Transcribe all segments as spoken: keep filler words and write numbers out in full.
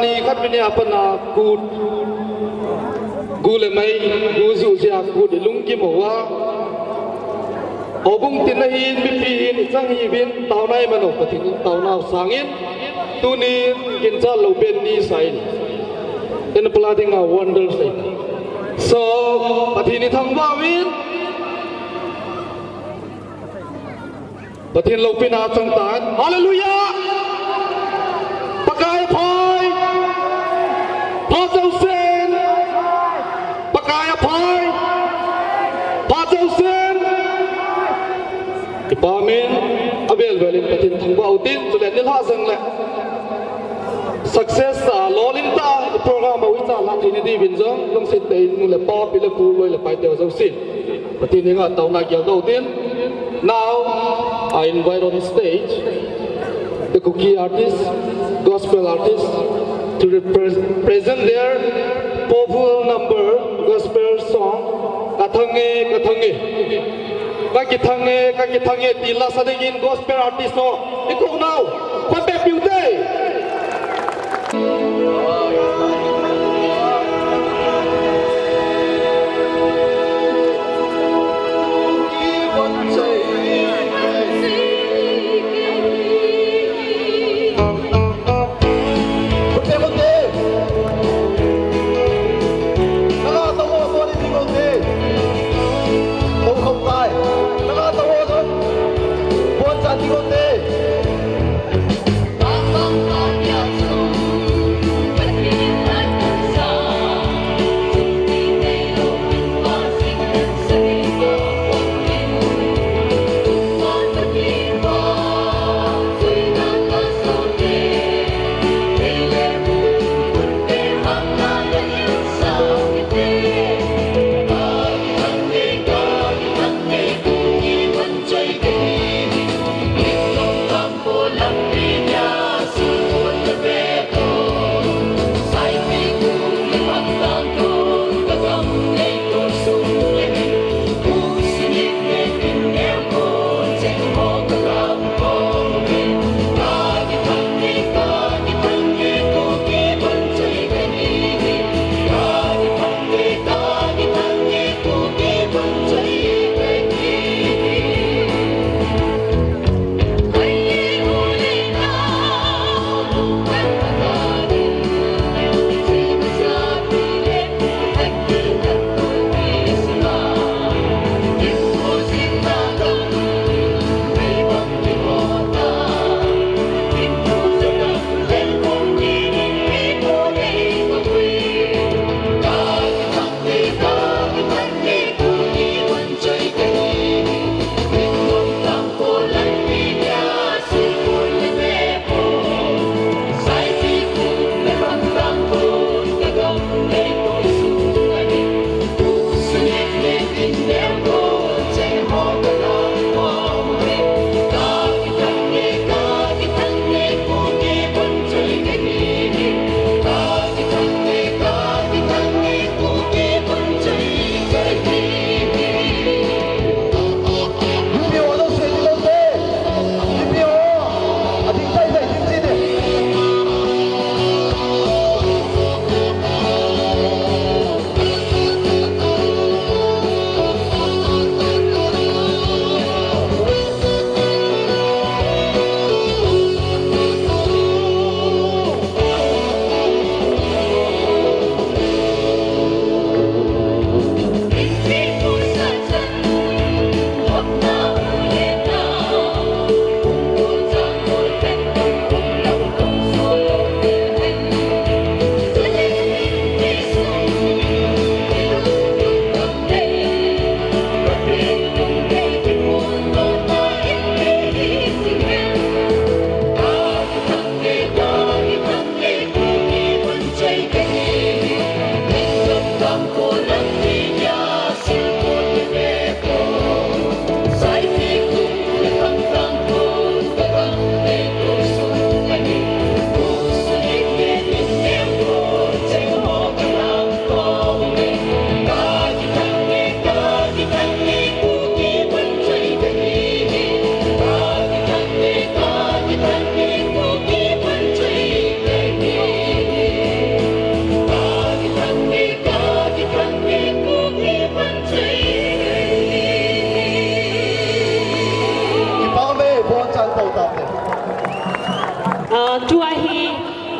Ni khat mi ni a pat a kut, gu le mai, gu ju jia kut i lunggim uva. Houbung tin ahin, mipi hin, i chang hiuvin, taona i man u, Pathen in taona u sangin, tunin, kin chat lou pen ni sa in. Ken pala dinga wonder sa in. So, Pathen i thangvah uvin. Pathen loupina chang tan. Hallelujah! Pakai aphai! Pha chausen! Pakai aphai! Pha chausen! Kipa min, avel vel in Pathen thangvah u tin, chule nilhah jeng le. Success a, lolhing tah a, program a uicha la theina diuvin jong, lungset tah in nu le pa, pi le pu, loi le pai te ho jouse. Pathen henga taona geldoh u tin. Now, I invite on stage the Kuki artist, gospel artist, to repres-, present their powerful number, gospel song, Ka Thang e, Ka Thang e. Ka kithang e, ka kithang e, ti lasa dingin gospel artist ho. I kou nau, khut beng piu te.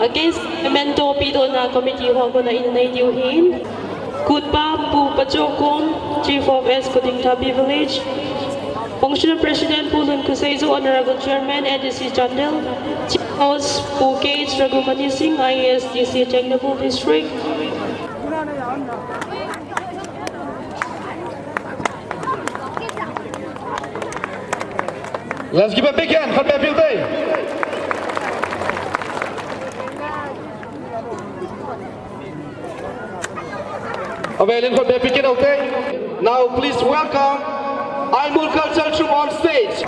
Against memento pidohna committee ho kona in nei diu hin. Kutpa Pu Pachokom, Chief of S Kodingthapi Village. Functional President Pu Lunkhoseijo, Honorable Chairman, A D C Chandel. Chief Host Pu K H Raghumani Singh, I A S D C Tengnoupal District. Let's give a big hand for Bapil Day. Avel in for Bapil Day. Now please welcome Aimul Cultural Troupe on stage.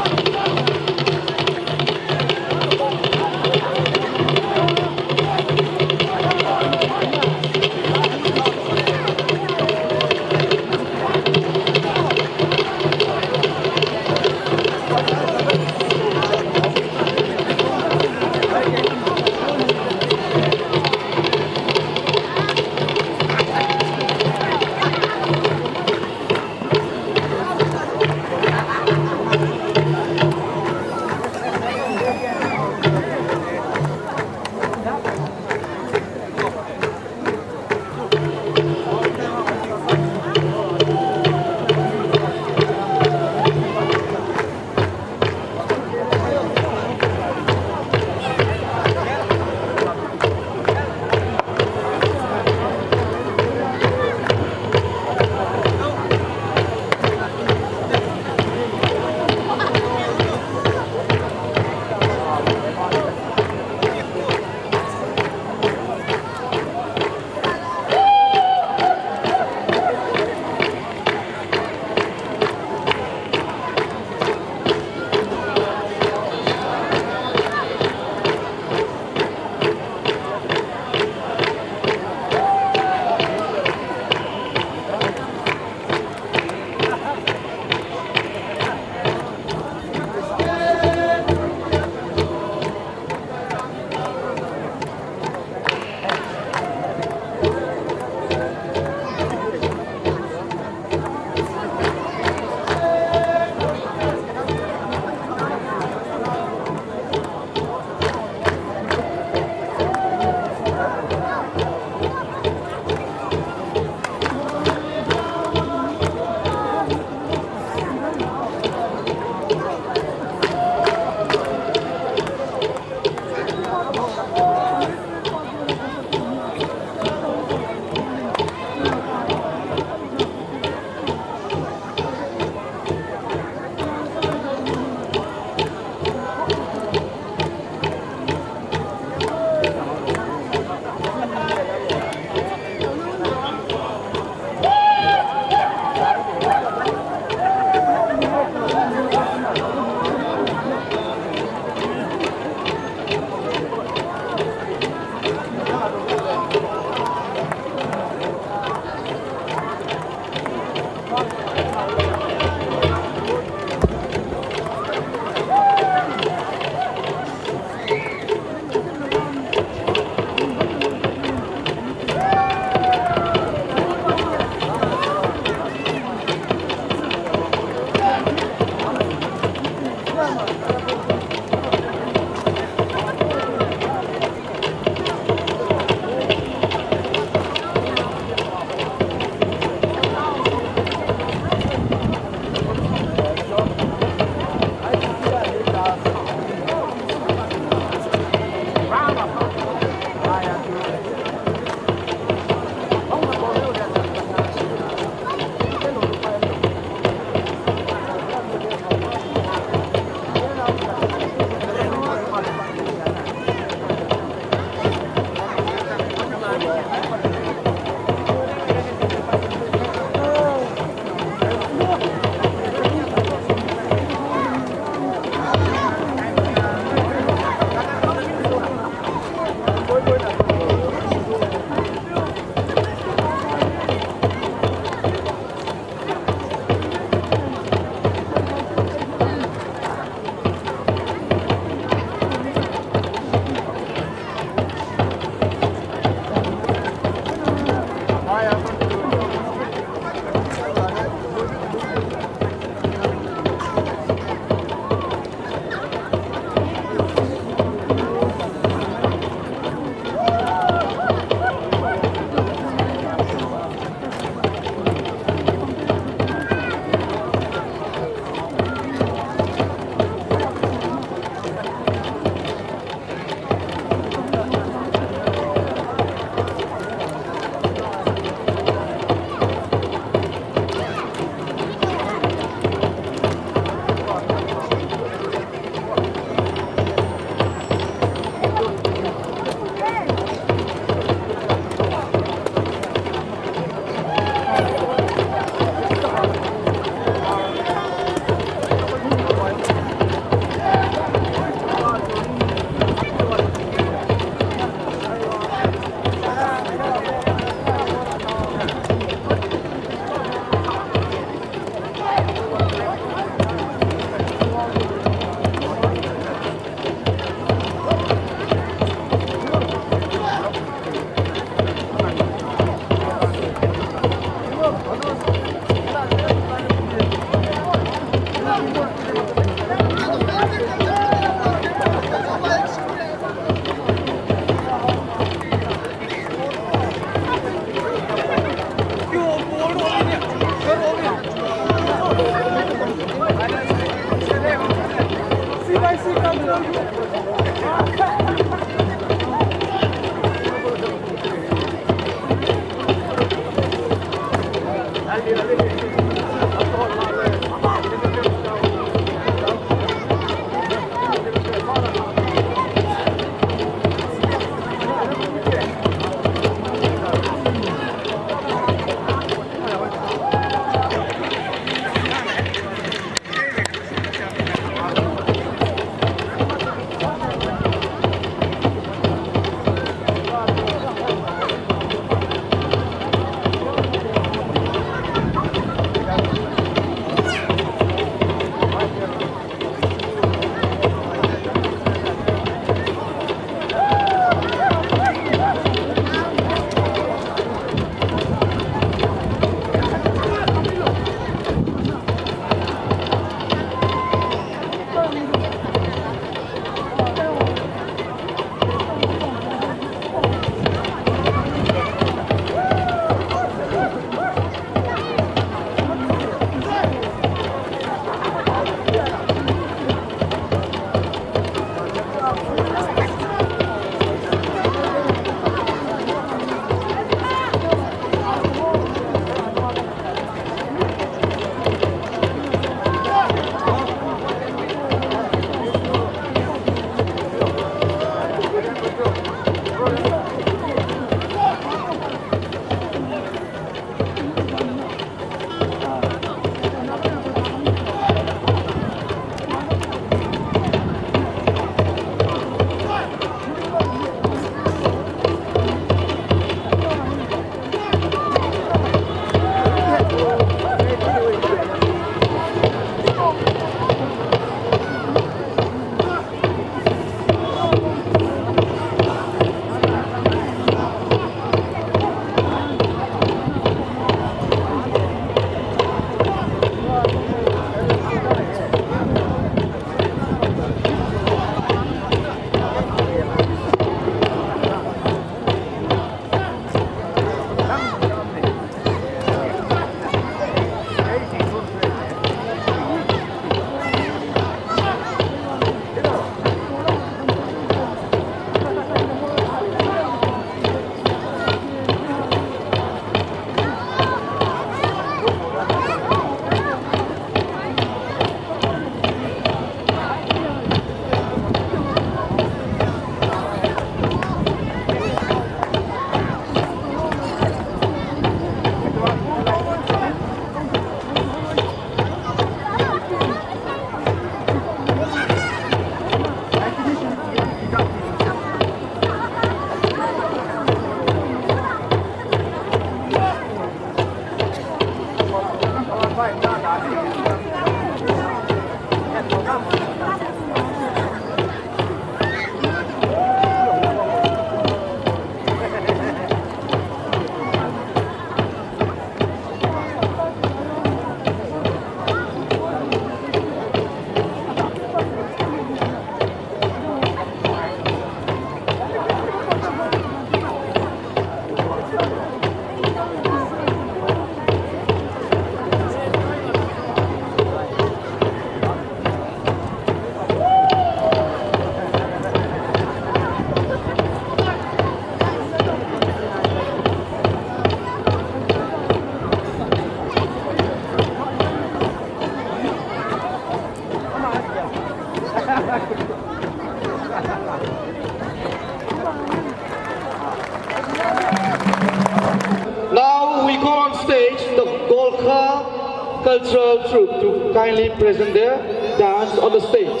Now we call on stage the Gorkha Cultural Troupe to kindly present their dance on the stage.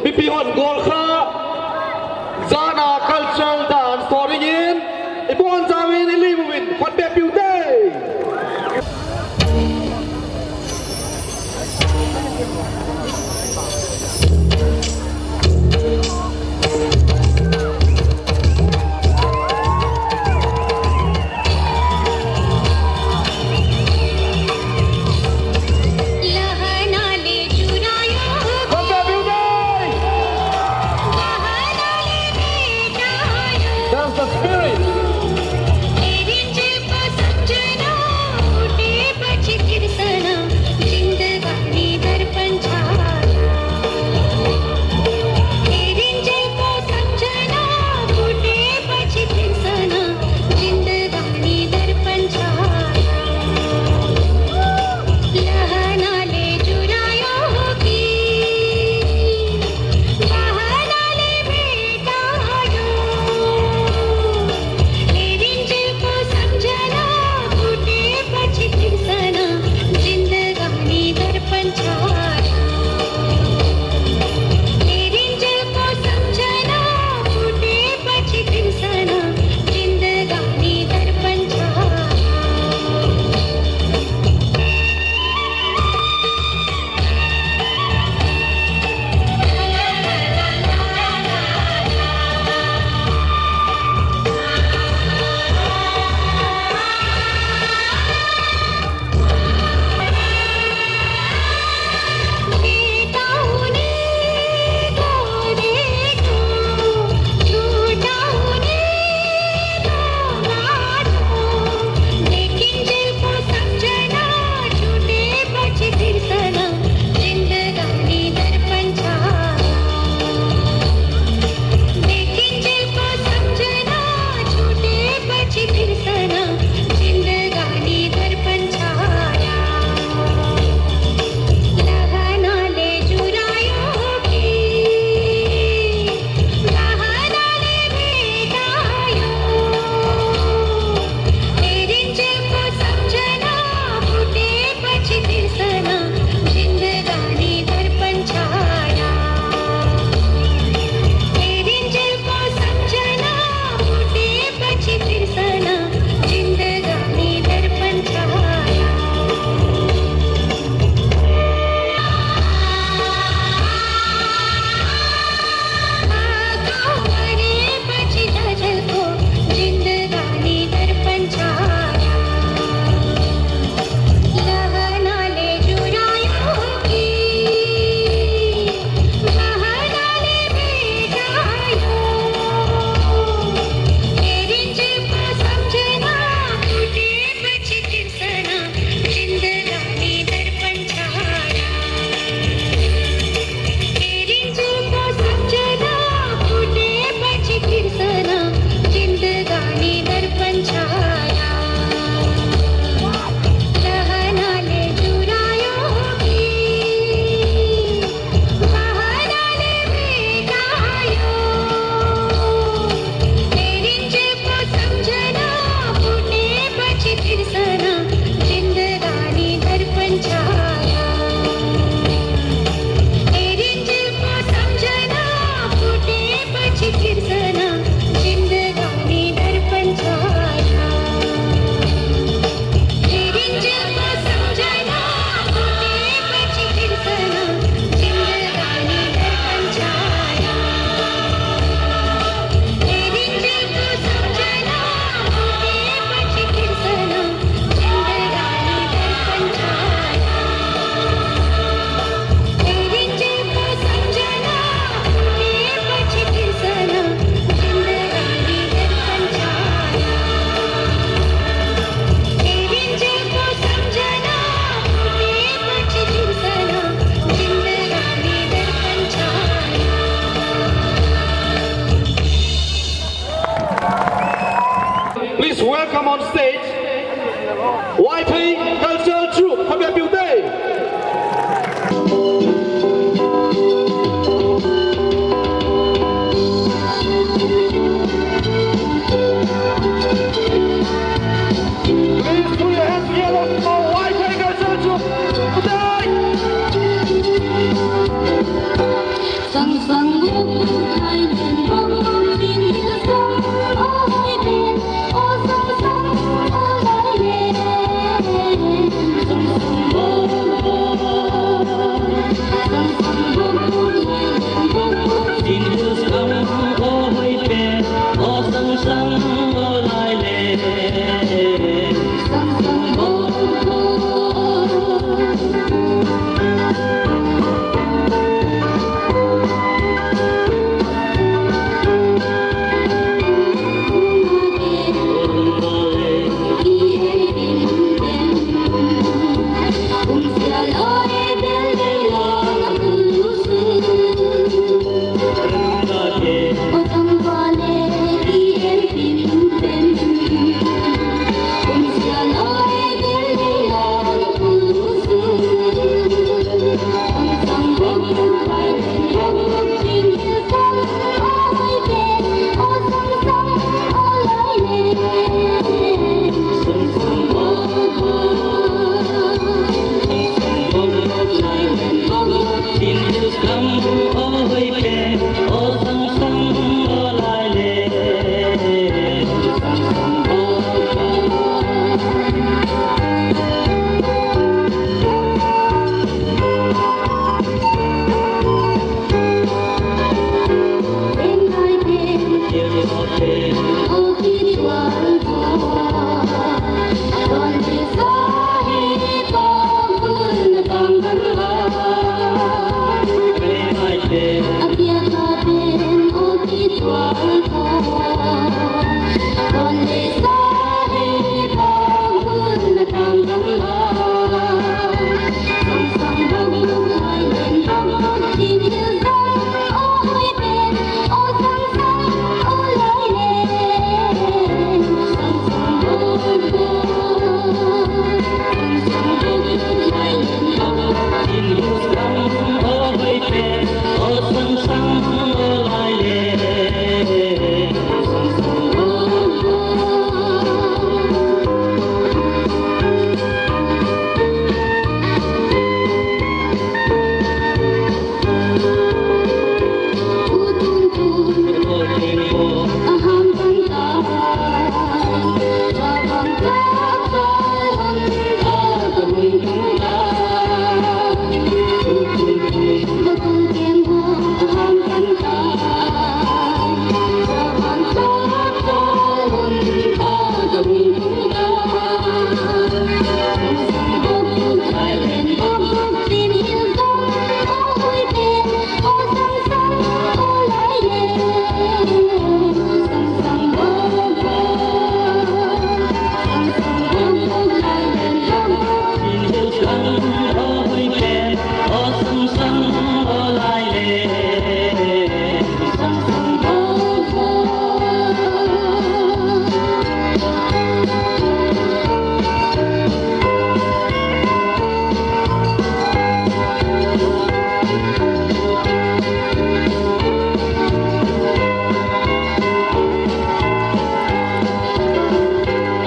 Mipi hon Gorkha jana cultural dance tho dingin, ibonchauvin, ilim uvin, khut beh piu te.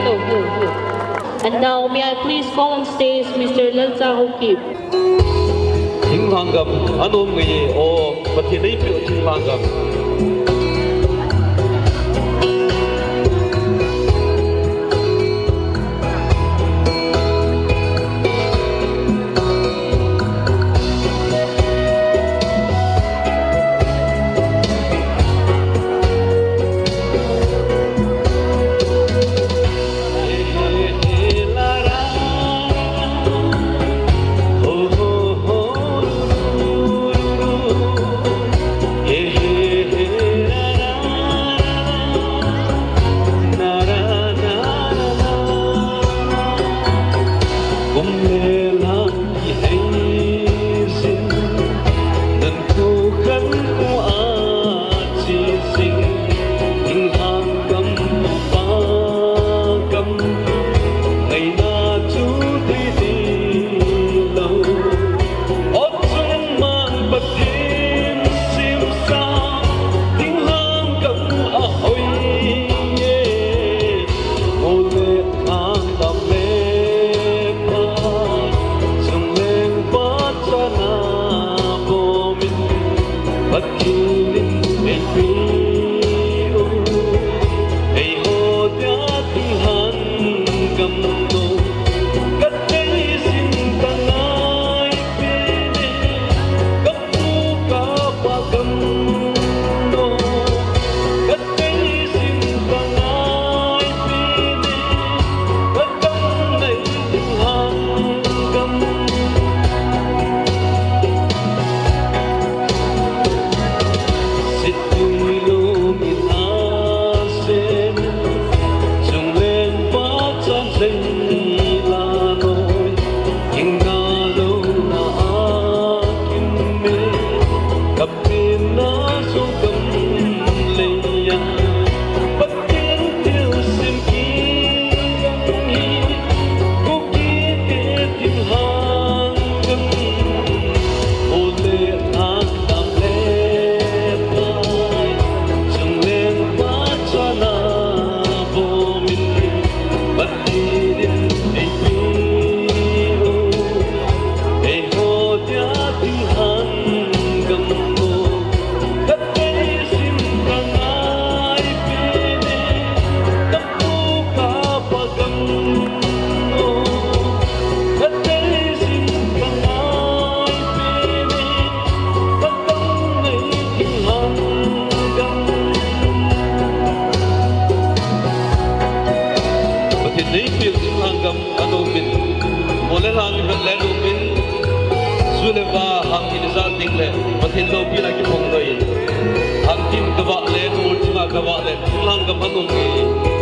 Hello, hello, hello. And now, may I please call on stage Mister Lalcha Haokip. Thinglhang gam anom ngai e, o Pathen eipeh u thinglhang gam. Vet le lupin, ju le va hang in ijat ding le, Pathen loupina kiphong noi in. Hang tin kavah le, ul chunga kavah le, lang kapha nung e.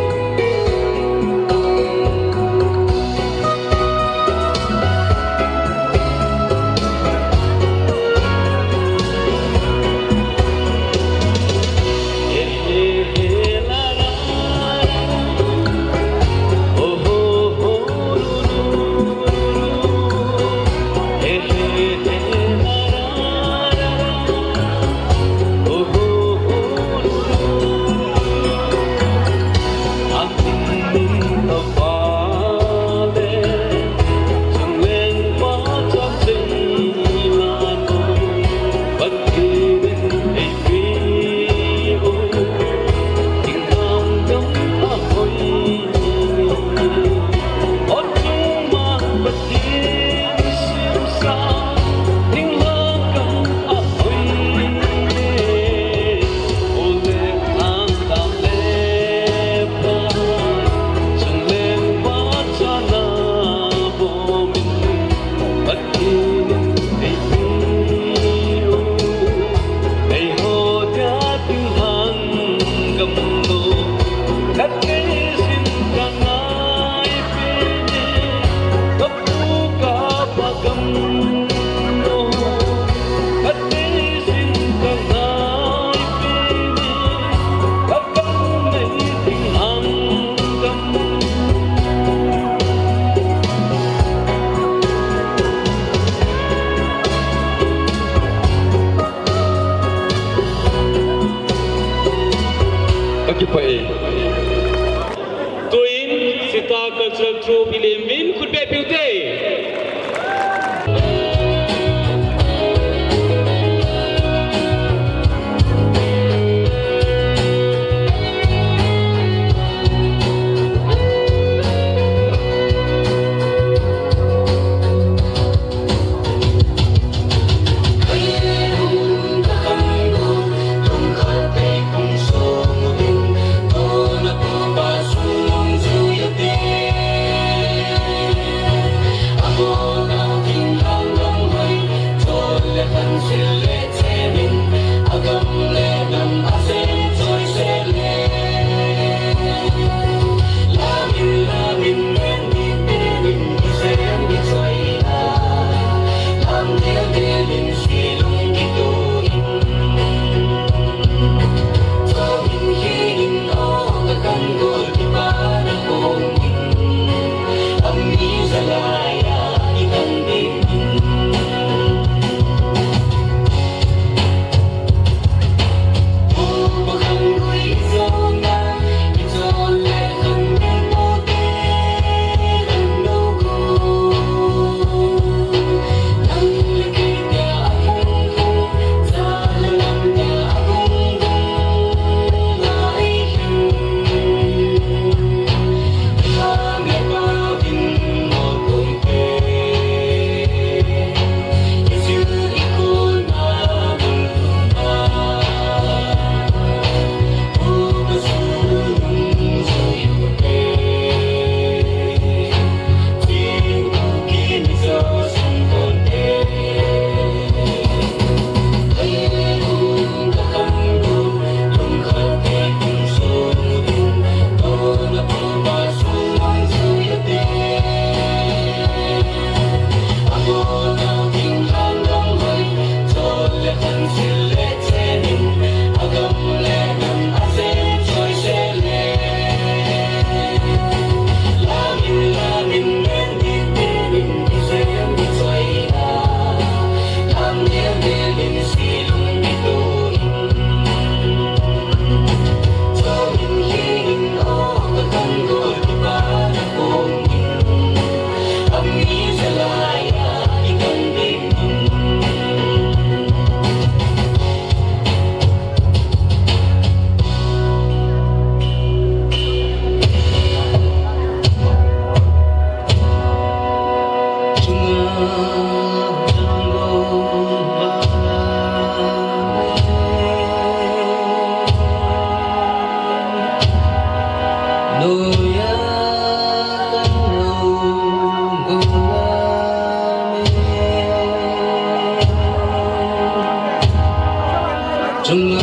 Tuna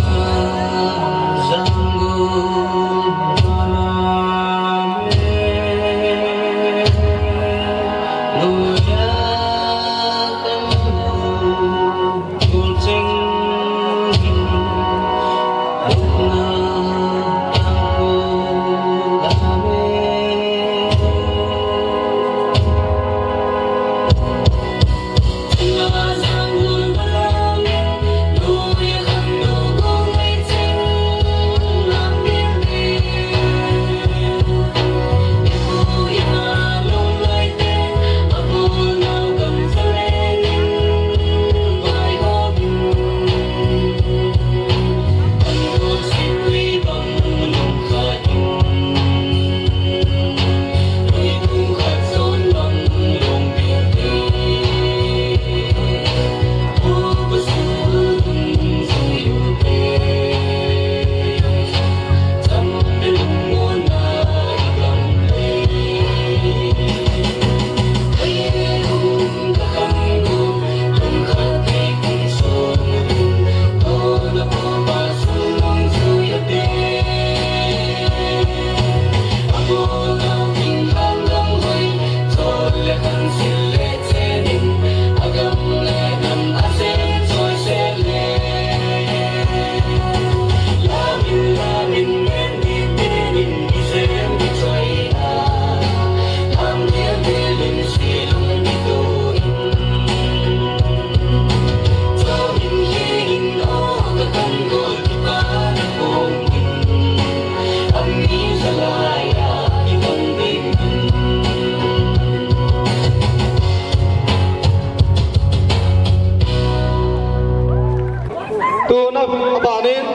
abanin,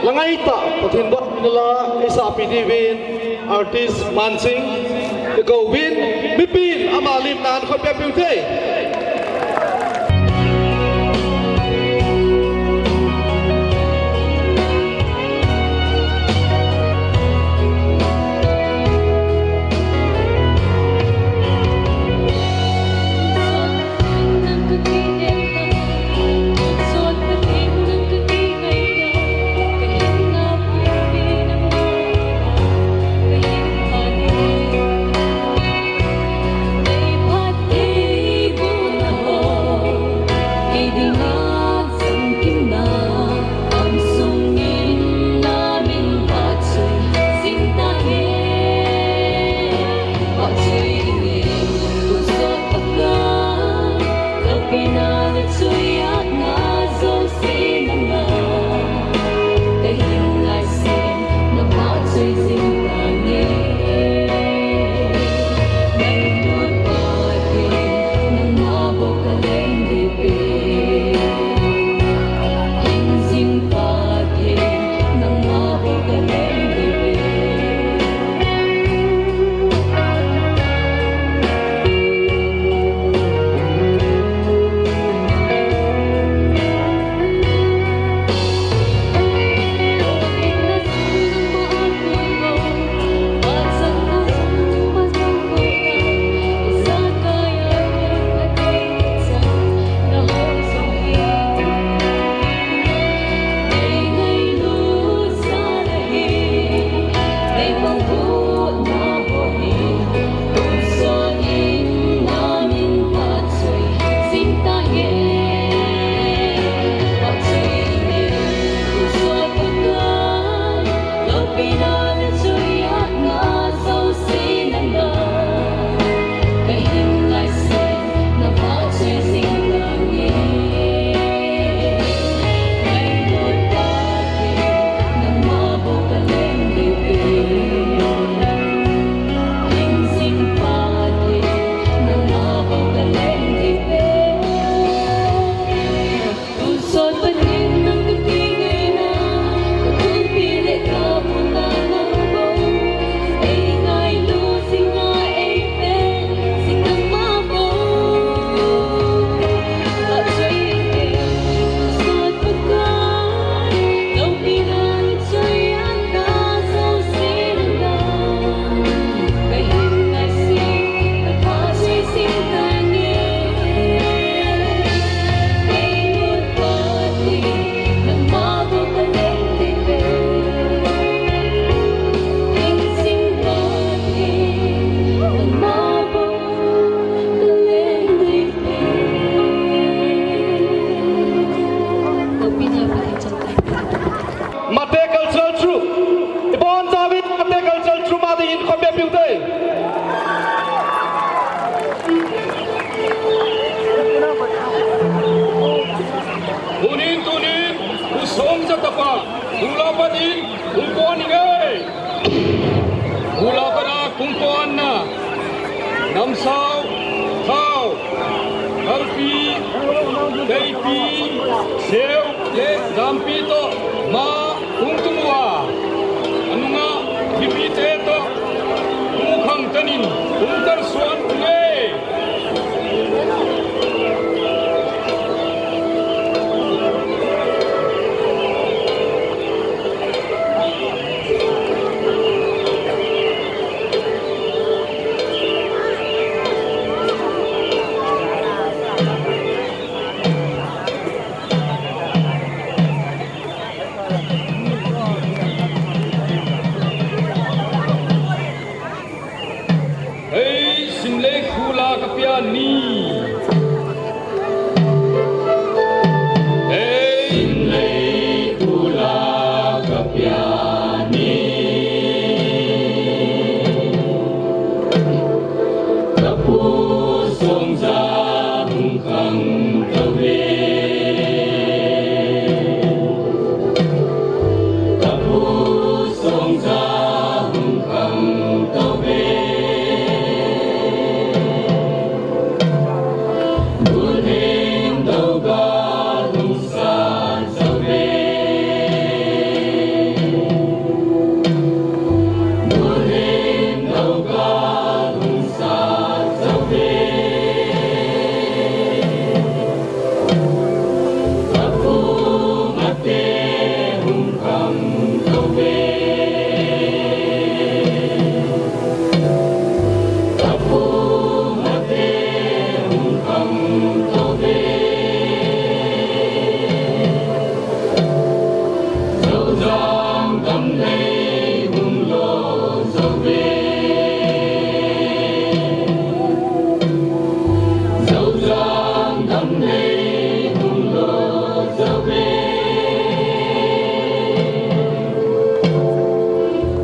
la ngaitah Pathen botna la, eisahpi diuvin, artist Mansing, kakouvin, mipin ama limna in khut beng peh u te. Keipi, Seu le Jampi toh ma hung tung uva, anunga mipite toh hung khang tanin hung kalsuan unge. Hei, simlei khula kapia ni. Hei, simlei khula kapia ni. Kapu Songja hung khang tauve. Kapu Songja hung khang tauve. Bulhem Doga hung sat tauve. Bulhem Doga hung sat tauve. Kapu Mate hung khang tauve. Kapu Mate hung khang tauve. Zouzang gam lei hung lo tauve. Zouzang gam lei hung lo tauve.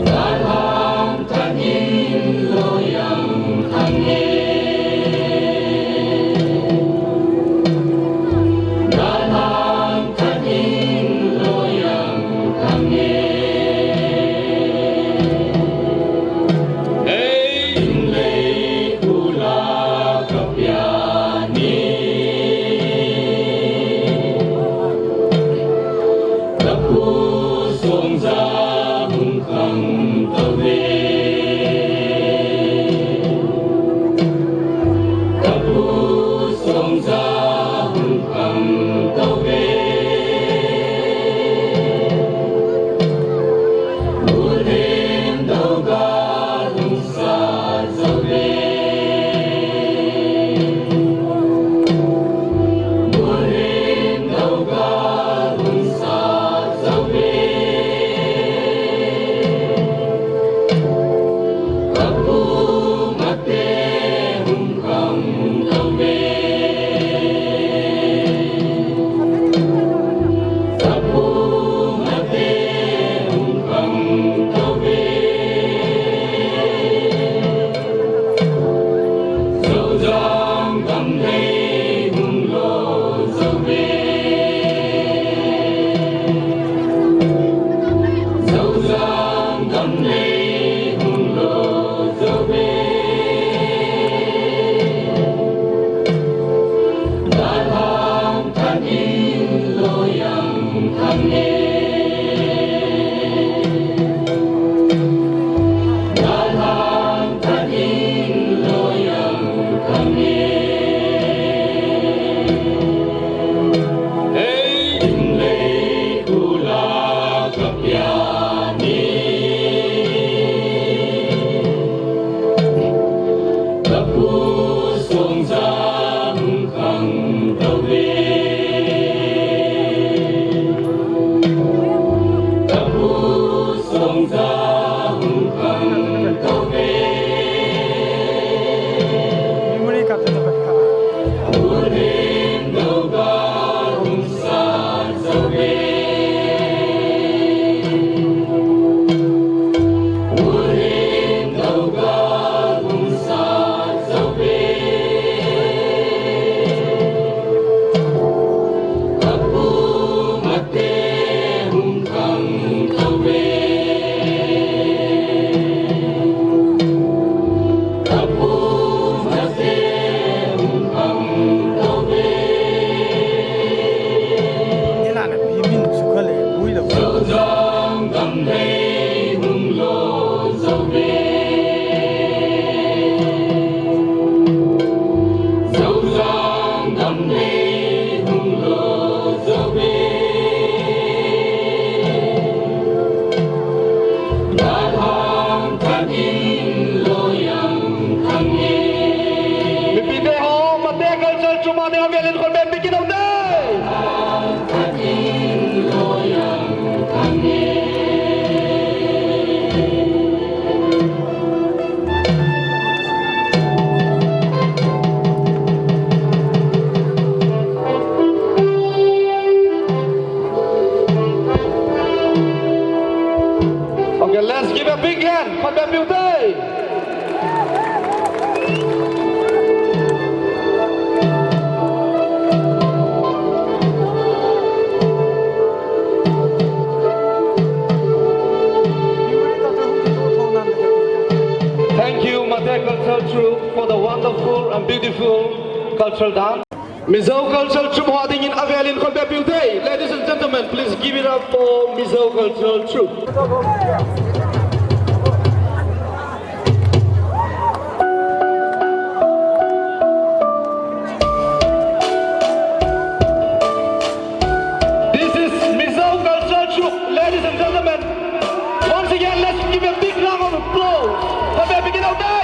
Galhang tah in loiyang thang e. Galhang tah in loiyang thang e. Hei, simlei khula kapia ni. Kapu Songja hung khang tauve. Kapu Songja hung khang tauve. Bulhem Doga hung sat tauve. Bulhem Doga hung sat tauve. Kapu Mate hung khang tauve. Kapu Mate hung khang tauve. Zouzang gam lei hung lo tauve. Zouzang gam lei hung lo tauve. Galhang tah in loiyang thang e. Galhang tah in loiyang thang e. Hei, simlei khula kapia ni. Kapu Songja hung khang tauve. Kapu Songja hung khang tauve. Bulhem Doga hung sat tauve. Bulhem Doga hung sat tauve. Avel in khut beng beng kit u hite. Okay, let's give a big hand for the beauty. Thank you, Mate Cultural Troupe, for the wonderful and beautiful cultural dance. Mizo Cultural Troupe ho dingin avel in khut beng beng u hite. Ladies and gentlemen, please give it up for Mizo Cultural Troupe. This is Mizo Cultural Troupe, ladies and gentlemen. Once again, let's give a big round of applause. Khut beng beng kit u hite.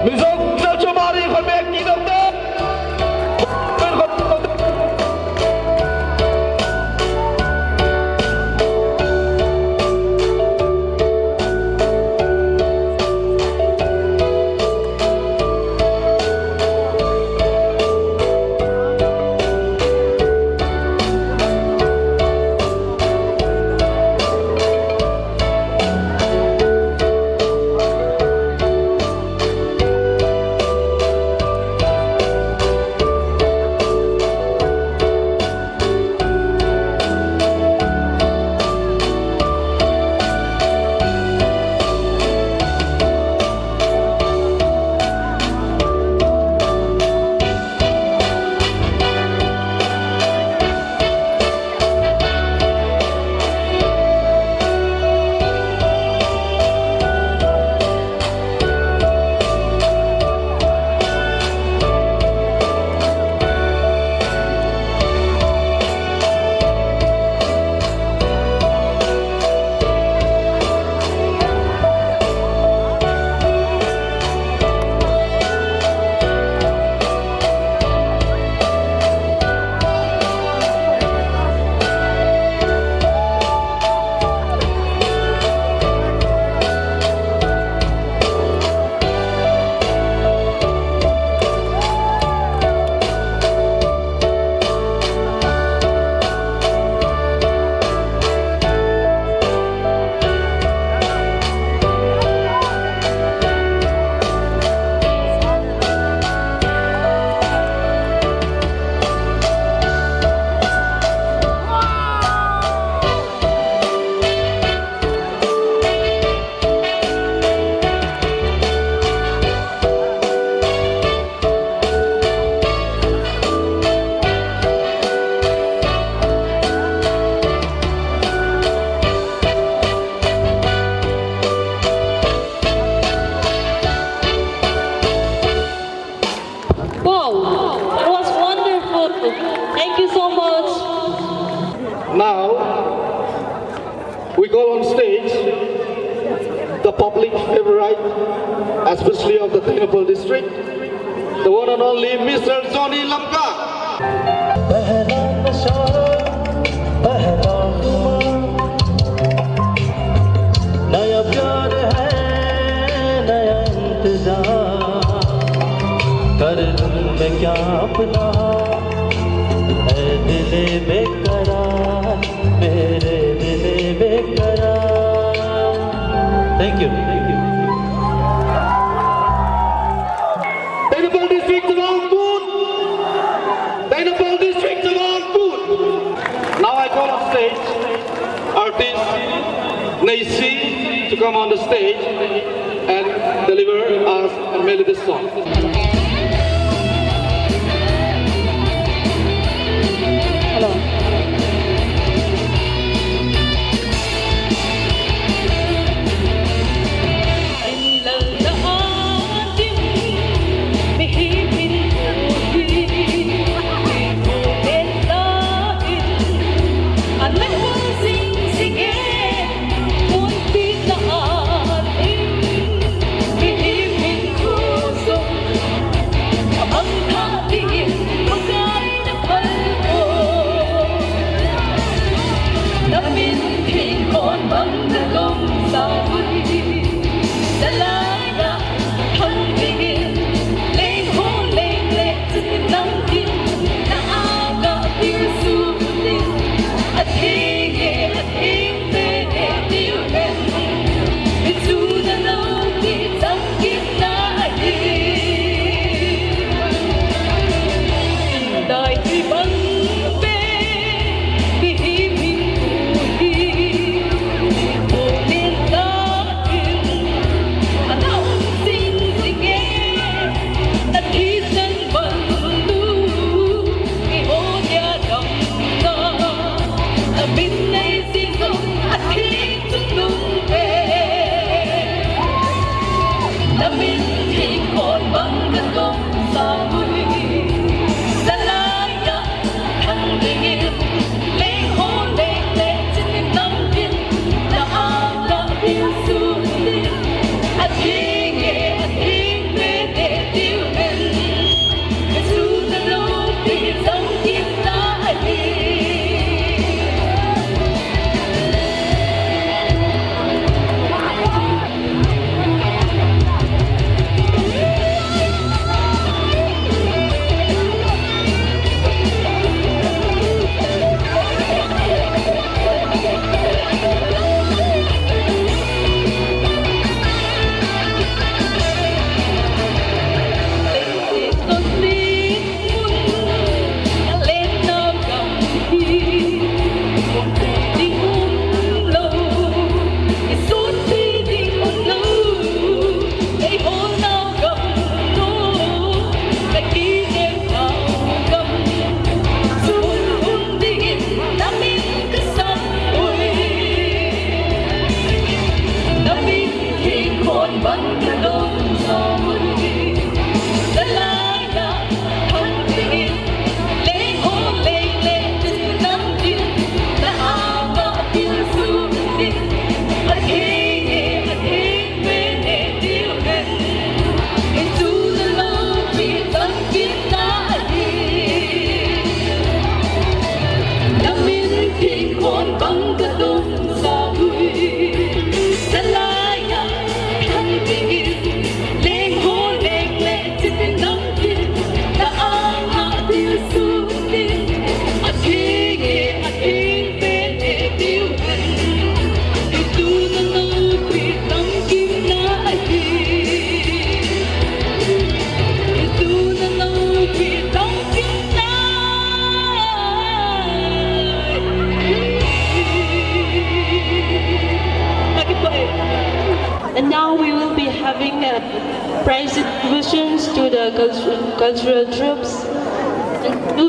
Mizo Selchumari khonbek kidong te. Wow, it was wonderful. Thank you so much. Now, we call on stage the public favorite, especially of the Tengnoupal district, the one and only Mister Johnny Lamka. पहला नशा, पहला खुमार, नया प्यार है, नया इंतजार, कर लूं मैं क्या अपना, ऐ दिले बेकरार, मेरे दिले बेकरार। Thank you. Thank you. Tengnoupal District Jawantun. Tengnoupal District Jawantun. Now I call on stage artist Neisi to come on the stage and deliver us a melody song. Hello. Prize distributions to the cultu- cultural troupes. And to,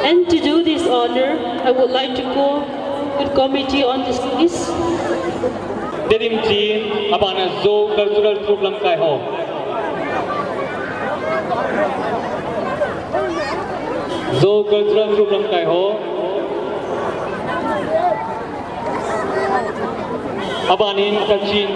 and to do this honor, I would like to call the committee on the stage. Tedim Chin, abana Zo Cultural Troupe lamkai ho. Zo Cultural Troupe lamkai ho. Abanin Kachin.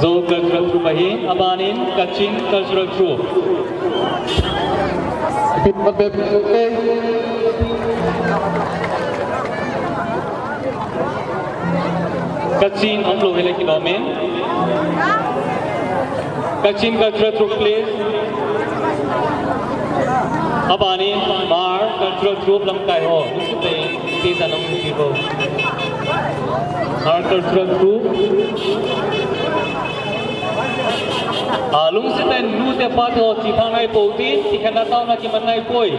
Zo Cultural Troupe ahi, abanin Kachin Cultural Troupe. Kachin umlou hile kilom in. Kachin Cultural Troupe, please. Abanin Hmar Cultural Troupe lamkai ho. Lungset tah in, please, anung pipo. Hmar Cultural Troupe. Ah, lungset tah in nute pate ho, chithang nai pou tin, tikhenna taona kiman nai poi.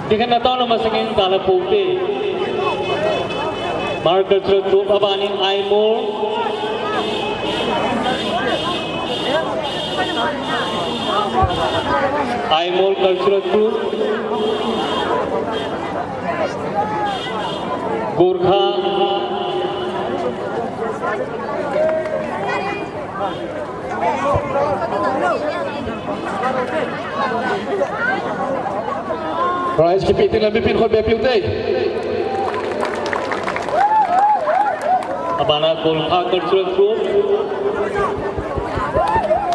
Tikhenna taona masangin dalha pou te. Hmar Cultural Troupe, abanin Aimol. Aimol Cultural Troupe. Gorkha. Prize kipe ding le mipin khut be piu te. Abana Gorkha Cultural Troupe.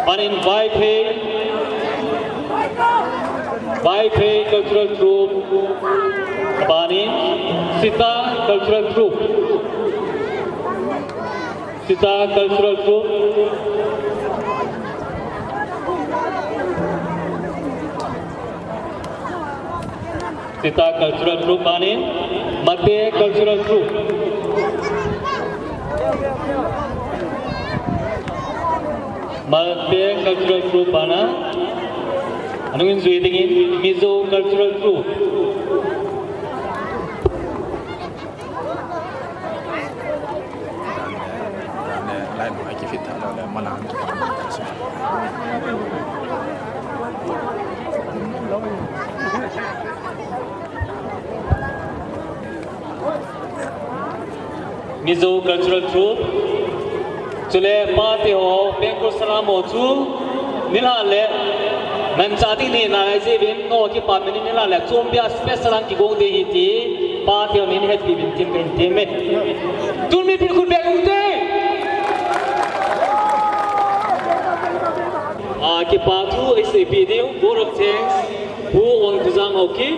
Abanin Vaiphei. Vaiphei Cultural Troupe. Abanin Sita Cultural Troupe. Sita Cultural Troupe. Sita Cultural Troupe, abanin Mate Cultural Troupe. Mate Cultural Troupe, abana. Anungin jui dingin Mizo Cultural Troupe. Mizo Cultural Troupe. Chule pate ho, Pengkul Salam ho chu, nilhah le, nangcha ding ni nalai jeh uvin, nangho kipa min in nilhah le, chombia special a kigong ding ahi ti, pate ho nin hetpi uvin tin kahin tem e. Tun mipin khut be u te. Ah, kipa thu eiseipi diu, vote of thanks, Pu Ongkujang Haokip,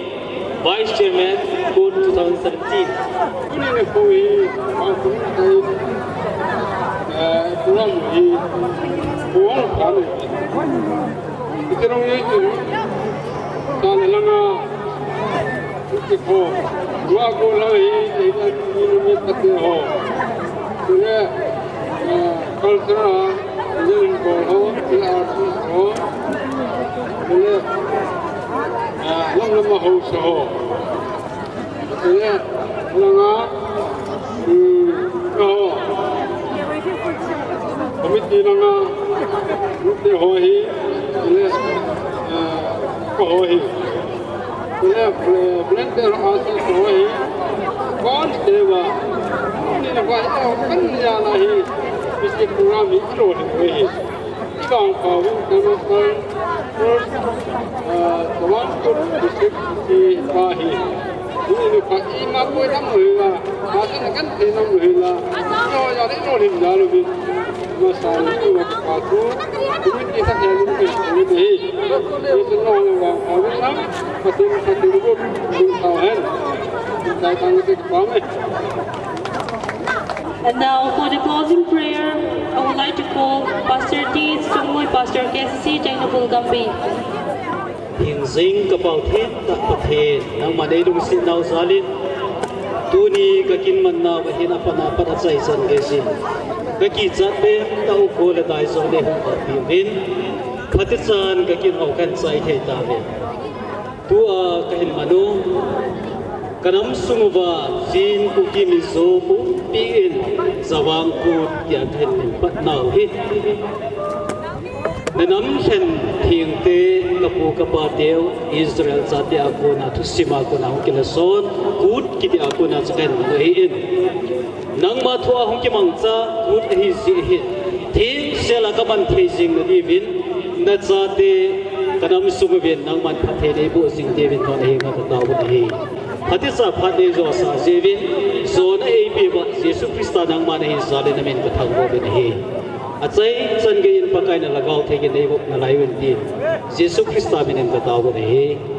Vice Chairman, Kun two thousand seventeen. Tuni nikho hi, Pangkul tai, eh, program hi, Pu Ongkujang. Iti rong yoi tu, ta le langa, iti ko, wa ko lang hi, iti ni ni pati ho. Tule, eh, culture, Ling Bol ho, T R T ho, tule, ah, Lam Lam ho sa ho. Tule, langa, um, ho. Committee langa, te ho hi, tule, ah, ho hi. Tule, volunteer ho a si ho hi. Kon te wa. Ni na wa, kan ya na hi. Isi program hi, ro hi. Ibang Pawin International First, uh, Tawangkul District hi pa hi. Ni ni pa ima ko nam lo hi la, pa sa na kan te nam lo hi la. No ya le no lim ya lo bi. Ma sa ni ko pa ko. Ni ni sa ya lo bi ni hi. Ni sa no ya wa pa ko nam, pa tin pa tin ko ni sa hen. Ni sa tang ke pa me. And now for the closing prayer, I would like to call Pastor T Sungmui, Pastor K C C, Jainabul Gambi. Hingjing ka Pau thet tah Pathen, nangman nei lungset nau jal in, tuni ka kin man nau ahin apat apat achai chan kei sin. Ka kichat pen tah u ko le dai jong nei hung ka pi uvin. Phatichan ka kin hau kan chai thei ta ve. Tua kahin manu, kanam sung uva Chin, Kuki, Mizo pumpi in Jawang Kut tia kahin min pat nau hi. Nanam lhen thengte, kapu kapa teu, Israel chate a kona, thusim a kona hung kilason Kut kiti a kona chu kahin manu hi in. Nangma thu a hung kimangcha Kut ahi jeh hin, thengsel a kaman thei jing nadiuvin, nachate kanam sung uvin nangman phatthei neiboh jing diuvin nangma henga katao u ahi. Phatechan phat neijo sah jeh uvin, jona eipeh uva Jesu Christa nangma nahi jal in namin kathangvah uvin ahi. Achai chan gei in Pakai nalhagao thei gei in neivop nalai uvin tin, Jesu Christa min in katao u ahi.